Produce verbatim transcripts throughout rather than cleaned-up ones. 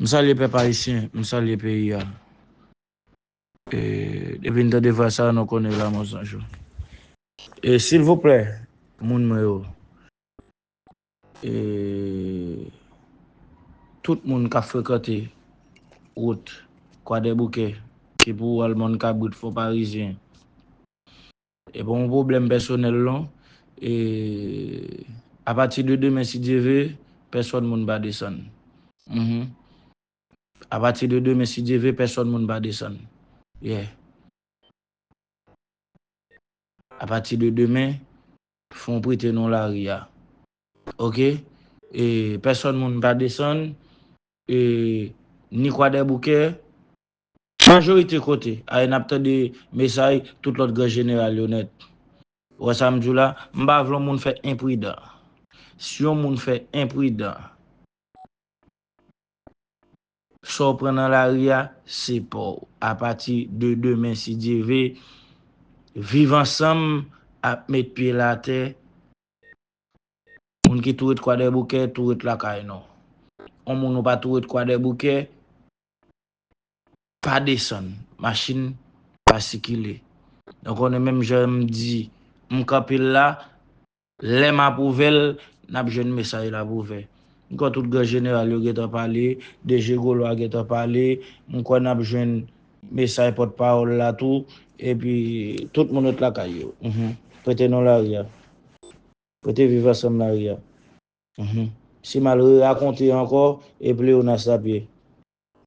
M salye pèp ayisyen, m salye peyi a. E, depi n tande vwa sa, nou konnen la mò zanj yo. E, silvouplè, moun mwen yo, e, tout moun k ap frekante wout Kwadèboukè, ki pou al Mòn Kabrit, Fò Parizyen, e pa yon pwoblèm pèsonèl, non. E, apati de demen, si Dye ve, pèsòn moun pa desann. Mhm. Apati de demen, si Dye ve, pèsòn moun pa desann. Yeah. Apati de demen, fon prete non lari a. Oke? E, pèsòn moun pa desann, e, ni Kwadèboukè, majorite kote. Ay, n ap tande mesaj tout lòt gran jeneral yo nèt. Ou wè sa m di w la? M pa vle yon moun fè enpridan. Si yon moun fè enpridan, sa w pran nan lari a, se pa w. Apati de demen, si Dye ve, Viv Ansanm ap met pye l atè. Moun ki tou ret Kwadèboukè, tou ret lakay nou. Yon moun ou pa tou ret Kwadèboukè, pa desann. Machin pa sikile. Donk, konnen menm jan m di, m kanpe l la, lè m apwouve l, n ap jwenn mesaj la pou fè. M kwè tout gran jeneral yo gentan pale, D G Golo a gentan pale, m kwè n ap jwenn mesaj pòtpawòl la tou, epi tout moun ret lakay yo. Mhm. Prete non lari a. Prete Viv Ansanm lari a. Mhm. Si m al rerakonte ankò, e Pleyonas l ap ye.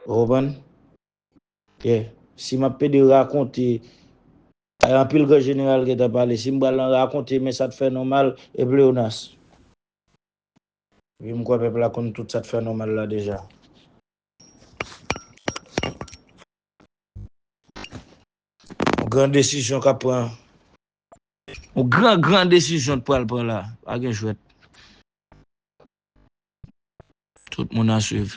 Ou konprann? Yeah. Si m ap pede rakonte, ay, anpil gran jeneral gentan pale. Si m pral nan rakonte, men sa t fè nou mal, e Pleyonas. Epi m kwè pèp la konn tout sa t fè nou mal la deja. Yon gran desizyon k ap pran. Yon gran, gran desizyon t pral pran la. Pa gen jwèt. Tout moun a swiv.